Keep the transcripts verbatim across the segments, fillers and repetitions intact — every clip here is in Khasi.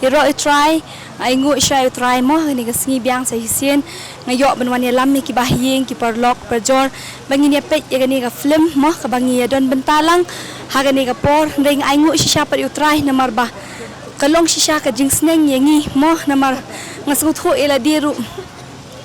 Ïaroh ïa u Trai, nga ainguh shisha ïa u Trai mo, ha kane ka sngi biang sa shisien nga ïoh ban wan ïalam ïa ki bahaïing, ki paralok parajor, ba ngin ïa peit ïa kane ka film mo, kaba ngi ïa don bynta lang ha kane ka por. Hynrei nga ainguh shisha pat ïa u Trai namar ba ka long shisha ka jingsneng ïa ngi mo, namar nga sngewthuh ïa lade ruh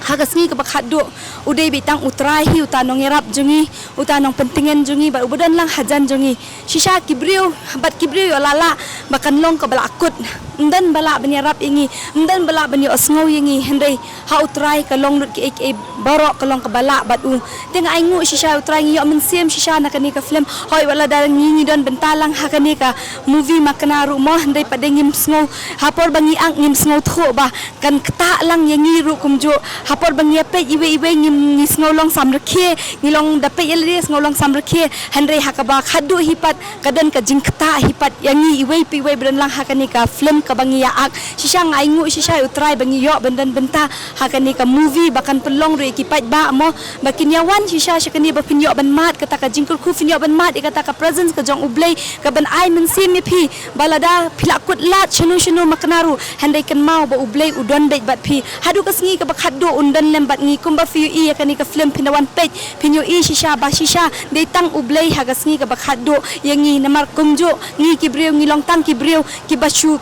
ha ka sngi kaba khatduh, u dei beit tang u Trai hi uta nongïarap jong ngi, uta nongpyntngen jong ngi, bad uba don lang hajan jong ngi. Shisha ki briew, bad ki briew ïoh lah lah ba kan long kaba la kut. Ym don ba lah ban ïarap ïa ngi, ym don ba lah ban ïohsngew ïa ngi, hynrei ha u Trai ka long lut kiei kiei baroh, ka long kaba lah bad u. Te nga ainguh shisha ïa u Trai, ngi ïoh mynsiem shisha na kane ka film. Hooid, wat lada ngi ngi don bynta lang ha kane ka movie Makna ruh mo, hynrei pat de ngim sngew, ha por ba ngi ak ngim sngewthuh ba kan ktah lang ïa ngi ruh kumjuh. Ha por ba ngi ïa peit iwei iwei ngim, ngi sngew long samrkhie, ngi long da peit ïa lade sngew long samrkhie. Hynrei ha kaba khatduh hi pat ka don ka jingktah hi pat ïa ngi iwei pa iwei ba don lang ha kane ka film kaba ngi ïa ak. Shisha nga ainguh shisha ïa u Trai ba ngi ïoh ban don bynta ha kane ka movie, ba kan pynlong ruh ïa ki paidbah mo, ba kin ïa wan shisha sha kane, ba phin ïoh ban mad kata ka jingkyrkhu, phin ïoh ban mad ïa kata ka presence ka jong U Blei, kaban ai mynsiem ïa phi ba lada phi la kut lad shano shano Makna ruh, hynrei kynmaw ba U Blei u don beit bad phi. Haduh ka sngi kaba khatduh un don lem bad ngi. Kumba phi ïohi ïa kane ka film, phin da wan peit, phin ïohi shisha ba shisha dei tang U Blei ha ka sngi kaba khatduh ïa ngi, namar kumjuh ngi ki briew ngi long tang ki briew kiba shu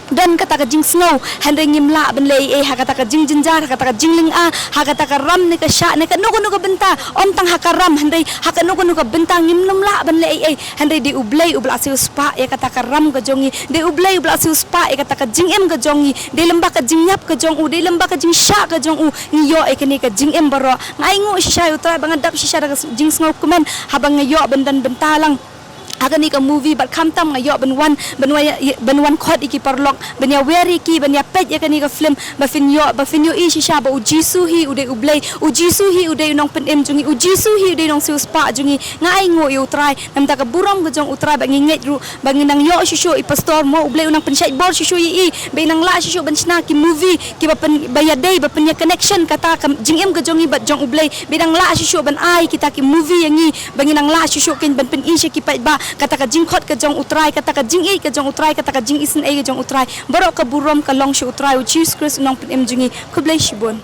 don kata ka jingsngew, hynrei ngim lah ban leh ei ei ha kata ka jingjynjar, ha kata ka jinglynga, ha kata ka ram ne ka shah ne kano kano ka bynta. Ym tang ha ka ram, hynrei ha kano kano ka bynta ngim nym lah ban leh ei ei. Hynrei dei U Blei uba la siewspah ïa kata ka ram ka jong ngi, dei U Blei uba la siewspah ïa kata ka jingim ka jong ngi, dei lem bad ka jingïap ka jong u, dei lem bad ka jingshah ka jong u ngi ïoh ïa kane ka jingim baroh. Nga ainguh shisha ïa u Trai ba nga dap shisha da ka s-, jingsngewkmen haba nga ïoh ban don bynta lang ha kane ka movie, bad khamtam nga ïoh ban wan, ban wan, ban wan khot ïa ki paralok, ban ïa wer ïa ki, ban ïa peit ïa kane ka film, ba phin ïoh, ba phin ïohi shisha ba U Jisu hi u dei U Blei, U Jisu hi u dei u nongpynim jong ngi, U Jisu hi u dei u nongsiewspah jong ngi. Nga ainguh ïa u Trai, namar ka burom ka jong u Trai ba ngi ngeit ruh ba ngi nang ïoh shuh shuh i pastor mo, U Blei u nang pynshait bor shuh shuh ïa i, ba i nang lah shuh shuh ban shna ki movie kiba pyn, ba ïadei, ba pynïa connection kata ka jingim ka jong ngi bad jong U Blei, ba i nang lah shuh shuh ban ai kita ki movie ïa ngi, ba ngi nang lah shuh shuh kein ban pyni sha ki paidbah kata ka jingkhot ka jong u Trai, kata ka jingïeit ka jong u Trai, kata ka jingisynei ka jong u Trai. Baroh ka burom ka long sha u Trai U Jisu Khrist u nongpynim jong ngi. Khublei shibun.